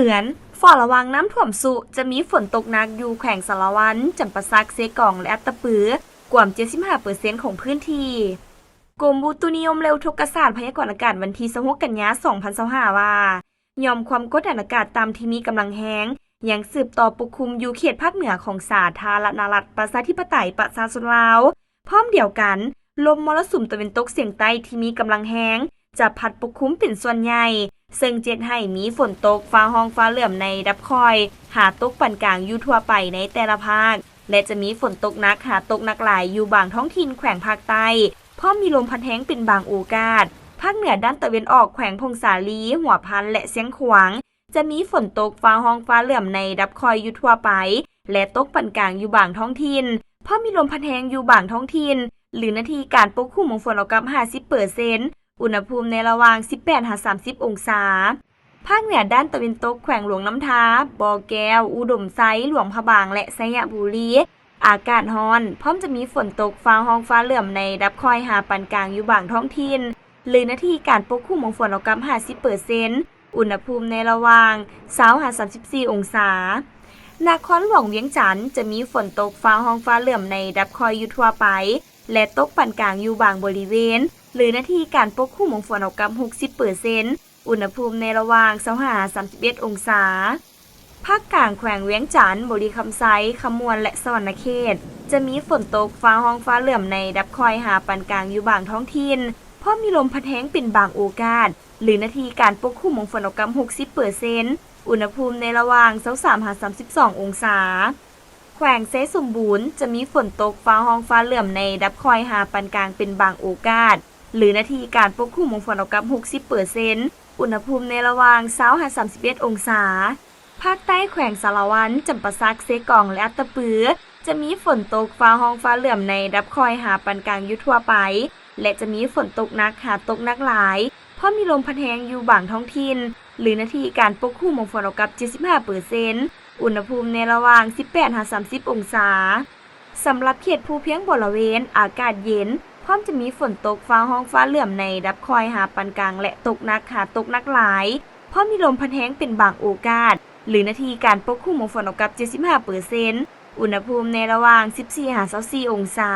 ເຕືອນ ເຝົ້າລະວັງນ້ຳຖ້ວມຊຸ, ຈະມີຝົນຕົກໜັກຢູ່ແຂວງສາລະວັນ, ຈຳປາສັກ, ເຊກອງ ແລະ ອັດຕະປື ກວມເຈັດສິບຫ້າເປີເຊັນຂອງພື້ນທີ່. ກົມອຸຕຸນິຍົມ ແລະ ອຸທົກກະສາດ ພະຍາກອນອາກາດວັນທີຊາວຫົກກັນຍາສອງພັນຊາວຫ້າວ່າ ຫຍ່ອມຄວາມກົດດັນອາກາດຕ່ຳທີ່ມີກຳລັງແຮງ ຍັງສືບຕໍ່ປົກຄຸມຢູ່ເຂດພາກເໜືອຂອງສາທາລະນະລັດ ປະຊາທິປະໄຕ ປະຊາຊົນລາວ. ພ້ອມດຽວກັນ, ລົມມໍລະສຸມຕາເວັນຕົກສຽງໃຕ້ທີ່ມີກຳລັງແຮງ ຈະພັດປົກຄຸມເປັນສ່ວນໃຫຍ່, ເຊິ່ງຈະເຮັດໃຫ້ມີຝົນຕົກ, ຟ້າຮ້ອງ, ຟ້າເຫຼື້ອມໃນລະດັບຄ່ອຍ ຫາຕົກປານກາງຢູ່ທົ່ວໄປໃນແຕ່ລະພາກ ແລະ ຈະມີຝົນຕົກໜັກຫາຕົກໜັກຫຼາຍຢູ່ບາງທ້ອງຖິ່ນແຂວງພາກໃຕ້, ພ້ອມມີລົມພັດແຮງເປັນບາງໂອກາດ. ພາກເໜືອດ້ານຕາເວັນອອກ ແຂວງຜົ້ງສາລີ, ຫົວພັນ ແລະ ຊຽງຂວາງ ຈະມີຝົນຕົກ, ຟ້າຮ້ອງ, ຟ້າເຫຼື້ອມໃນລະດັບຄ່ອຍຢູ່ທົ່ວໄປ ແລະ ຕົກປານກາງຢູ່ບາງທ້ອງຖິ່ນ, ພ້ອມມີລົມພັດແຮງຢູ່ບາງທ້ອງຖິ່ນ ຫຼື ໜ້າທີ່ການປົກຄຸມຂອງຝົນເທົ່າກັບຫ້າສິບເປີເຊັນ, ອຸນຫະພູມໃນລະຫວ່າງສິບແປດຫາສາມສິບອົງສາ. ພາກເໜືອດ້ານຕາເວັນຕົກ ແຂວງຫຼວງນ້ຳທາ, ບໍ່ແກ້ວ, ອຸດົມໄຊ, ຫຼວງພະບາງ ແລະ ໄຊຍະບູລີ ອາກາດຮ້ອນ, ພ້ອມຈະມີຝົນຕົກ, ຟ້າຮ້ອງ, ຟ້າເຫຼື້ອມໃນລະດັບຄ່ອຍຫາປານກາງຢູ່ບາງທ້ອງຖິ່ນ ຫຼື ໜ້າທີ່ການປົກຄຸມຂອງຝົນເທົ່າກັບຫ້າສິບເປີເຊັນ, ອຸນຫະພູມໃນລະຫວ່າງຊາວຫາສາມສິບສີ່ອົງສາ. ນະຄອນຫຼວງວຽງຈັນ ຈະມີຝົນຕົກ, ຟ້າຮ້ອງ, ຟ້າເຫຼື້ອມໃນລະດັບຄ່ອຍຢູ່ທົ່ວໄປ ແລະ ຕົກປານກາງຢູ່ບາງບໍລິເວນ ຫຼື ໜ້າທີ່ການປົກຄຸມຂອງຝົນເທົ່າກັບຫົກສິບເປີເຊັນ, ອຸນຫະພູມໃນລະຫວ່າງຊາວຫ້າຫາສາມສິບເອັດອົງສາ. ພາກກາງ ແຂວງວຽງຈັນ, ບໍລິຄຳໄຊ, ຄຳມ່ວນ ແລະ ສະຫວັນນະເຂດ ຈະມີຝົນຕົກ, ຟ້າຮ້ອງ, ຟ້າເຫຼື້ອມໃນລະດັບຄ່ອຍຫາປານກາງຢູ່ບາງທ້ອງຖິ່ນ, ພ້ອມມີລົມພັດແຮງເປັນບາງໂອກາດ ຫຼື ໜ້າທີ່ການປົກຄຸມຂອງຝົນເທົ່າກັບຫົກສິບເປີເຊັນ, ອຸນຫະພູມໃນລະຫວ່າງຊາວສາມຫາສາມສິບສອງອົງສາ. ແຂວງໄຊສົມບູນ ຈະມີຝົນຕົກ, ຟ້າຮ້ອງ, ຟ້າເຫຼື້ອມໃນລະດັບຄ່ອຍຫາປານກາງເປັນບາງໂອກາດ ຫຼື ໜ້າທີ່ການປົກຄຸມຂອງຝົນເທົ່າກັບຫົກສິບເປີເຊັນ, ອຸນຫະພູມໃນລະຫວ່າງຊາວຫາສາມສິບເອັດອົງສາ. ພາກໃຕ້ ແຂວງສາລະວັນ, ຈຳປາສັກ, ເຊກອງ ແລະ ອັດຕະປື ຈະມີຝົນຕົກ, ຟ້າຮ້ອງ, ຟ້າເຫຼື້ອມໃນລະດັບຄ່ອຍຫາປານກາງຢູ່ທົ່ວໄປ ແລະ ຈະມີຝົນຕົກໜັກຫາຕົກໜັກຫຼາຍ, ພ້ອມມີລົມພັດແຮງຢູ່ບາງທ້ອງຖິ່ນ ຫຼື ໜ້າທີ່ການປົກຄຸມຂອງຝົນເທົ່າກັບເຈັດສິບຫ້າເປີເຊັນ, ອຸນຫະພູມໃນລະຫວ່າງສິບແປດຫາສາມສິບອົງສາ. ສຳລັບເຂດພູພຽງບໍລະເວນ ອາກາດເຢັນ, ພ້ອມຈະມີຝົນຕົກ, ຟ້າຮ້ອງ, ຟ້າເຫຼື້ອມໃນລະດັບຄ່ອຍຫາປານກາງ ແລະ ຕົກໜັກຫາຕົກໜັກຫຼາຍ, ພ້ອມມີລົມພັດແຮງເປັນບາງໂອກາດ ຫຼື ໜ້າທີ່ການປົກຄຸມຂອງຝົນເທົ່າກັບເຈັດສິບຫ້າເປີເຊັນ, ອຸນຫະພູມໃນລະຫວ່າງສິບສີ່ຫາຊາວສີ່ອົງສາ.